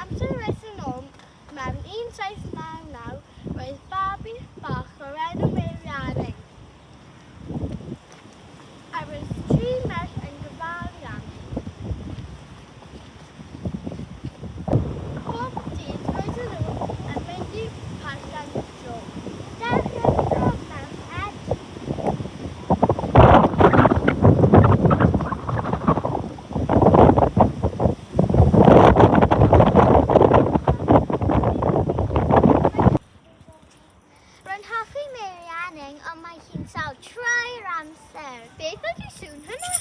Amser maith yn ôl, mewn 1799, roedd babi bach o'r enw Mary Anning. A roedd tri merch yn gofalu am hi. Pob dydd roedden nhw yn mynd i'r parc am dro. Dewch am dro, merched! Rwy'n hoffi Mary Anning, ond mae hi'n sâl trwy'r amser. Beth ydy sŵn hwnna?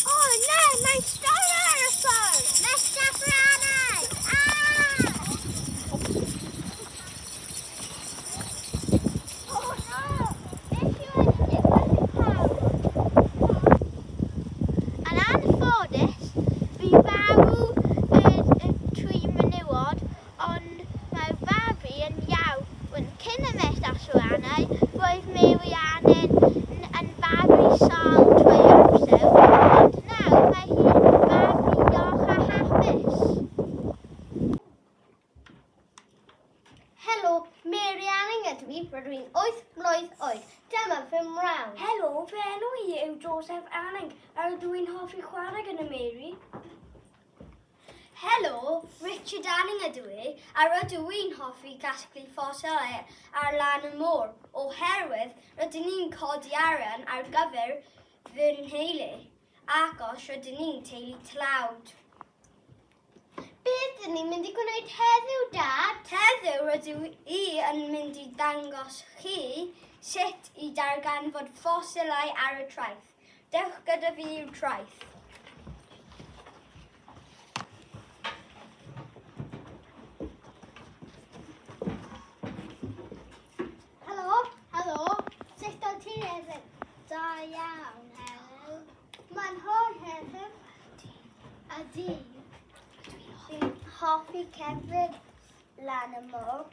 O, na, mae'n storm ar y ffordd! Mae saffranau! Ah! O, no! Beth yw wedi digwydd i pawb? Yn anffodus, bu farw y, y tri menywod Ond mae'r babi yn iawn. Cyn y metasurannau, roedd Mary Ann yn babi sâl trwy amser, ond nawr mae hi'n babi iach a hapus. Helo, Mary Anning ydw i, rydw i'n 8 mlwydd oed. Dyma fy mrawd. Helo, fy enw i yw Joseph Anning a rydw i'n hoffi chwarae gyda Mary. Helo, Richard Anning ydw i, a rydw i'n hoffi casglu ffosilau ar lan y môr, oherwydd rydyn ni'n codi arian ar gyfer fy nheulu, ac os rydyn ni'n teulu tlawd. Beth ydyn ni'n mynd i gwneud heddiw, Dad? Heddiw rydw i yn mynd i dangos chi sut i darganfod ffosilau ar y traeth. Dewch gyda fi i'r traeth. Helo, helo. Sut wyt ti heddiw? Da iawn, Helen. Mae'n hwyr heddiw. Ydy. Dwi'n hoffi cerdded lan y môr.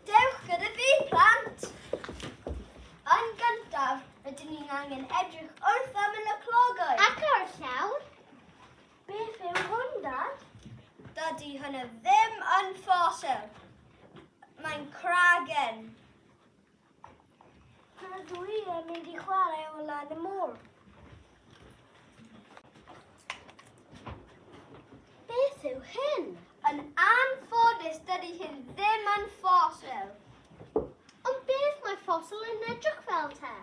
Dewch gyda fi, plant! Yn gyntaf, rydyn ni'n angen edrych wrth ymyl y clogau. Ac ar y llawr. Beth yw hwn, Dad? Dydy hynny ddim yn ffosil. Mae'n cragen. Rydw i yn mynd i chwarae o lan y môr. Beth yw hyn? Yn anffodus, dydy hyn ddim yn ffosil. Ond beth mae ffosil yn edrych fel te?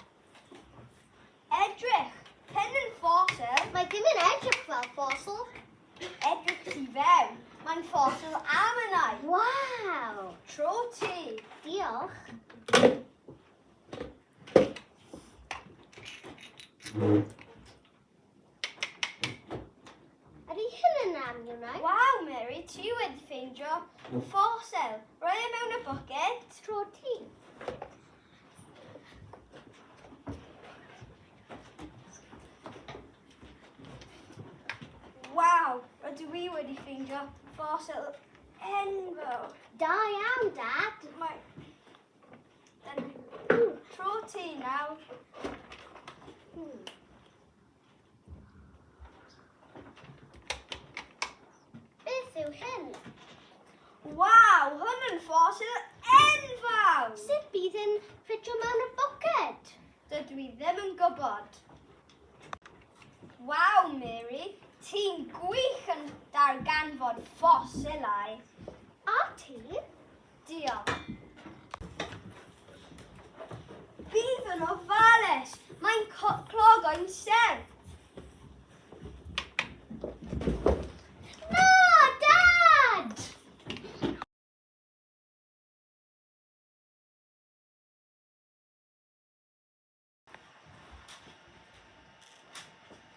Edrych! Hyn yn ffosil. Mae ddim yn edrych fel ffosil. Edrych tu fewn. Mae'n ffosil ammonite. Waw! Tro ti. Diolch. Ydy hyn yn ammonite? Waw, Mary, ti wedi ffeindio ffosil. Rhoi e mewn y bwced. Tro ti. Waw, rydw i wedi ffeindio ffosil enfawr. Da iawn, Dad. Mae... Tro ti nawr. Beth yw hyn? Waw, hwn yn ffosil enfawr! Sut bydd yn ffitio mewn y bwced? Dydw i ddim yn gwybod. Waw, Mary, ti'n gwych yn darganfod ffosilau. A ti? Diolch. Bydd yn ofalus. Mae'n clogo'n serth. Na, Dad!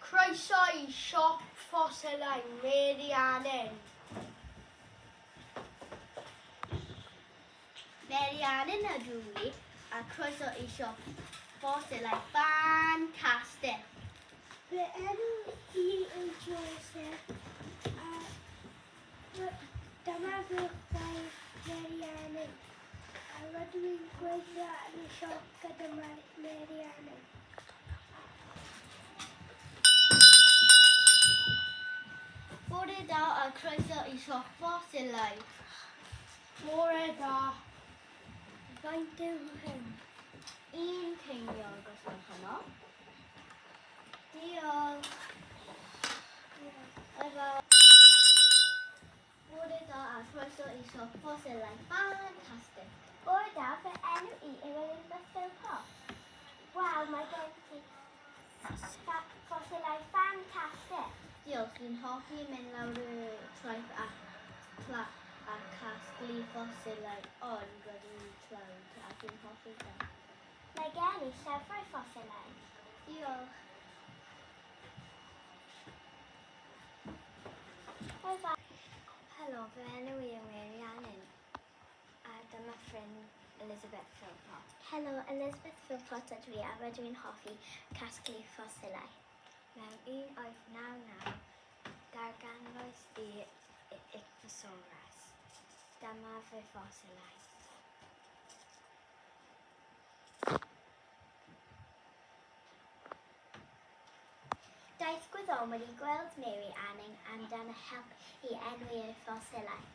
Croeso i siop ffosilau Mary Anning. Mary Anning ydw i, a croeso i siop ffosilau ffantastig. Fy enw i yw Joseph a dyma fy chwaer Mary Anning. A rydw i'n gweithio yn y siop gyda Mary Anning. a croeso i siop ffosilau. Bore da. Faint yw hyn? Un ceiniog os gwelwch yn dda. Diolch. Bye bye. Bore da a chroeso i siop ffosilau ffantastig. Bore da, fy enw i yw Elizabeth Philpott. Waw, mae gen ti ffosilau ffantastig. Diolch, dwi'n hoffi mynd lawr y traeth a, cla a casglu ffosilau, ond rydw i'n tlawd a dwi'n hoffi fe. Mae gen i llyfrau ffosilau. Diolch. Bye bye. Helo, fy enw i yw Mary Annin a dyma ffrind Elizabeth Philpott. Helo, Elizabeth Philpott ydw i a rydw i'n hoffi casglu ffosilau. Mewn 1899, darganfodais i Ichthyosaurus. Dyma fy ffosilau. Daeth gwyddonwyr i gweld Mary Anning amdan help i enwi ei ffosilau.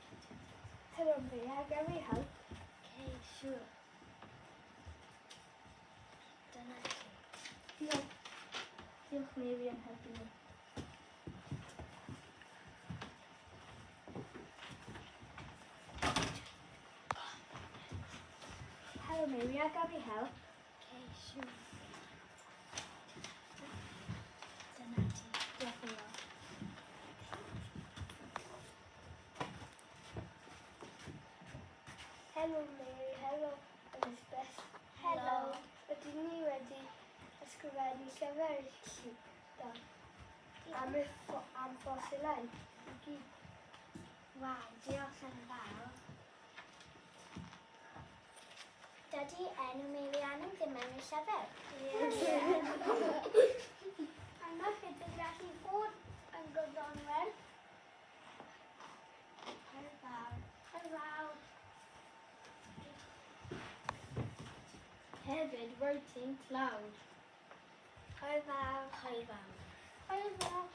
Hello, Mary, how can we help? Okay, sure. Dyna ti. Diolch. Diolch Mary am helpu ni. Hello, Mary, how can we help? Okay, sure. Dyna ti. Diolch yn fawr. Hello Mary, hello Elizabeth. Hello. Ydyn ni wedi ysgrifennu llyfr i chi da am, y ffo- am ffosilau i gyd. Waw, diolch yn fawr. Dydy enw Mary Anning ddim yn y llyfr. Yma fydd yn gallu bod yn gwyddonwyr. Hwyl fawr. Hwyl fawr. Hefyd, rwyt ti'n tlawd. Hwyl fawr. Hwyl fawr. Hwyl fawr.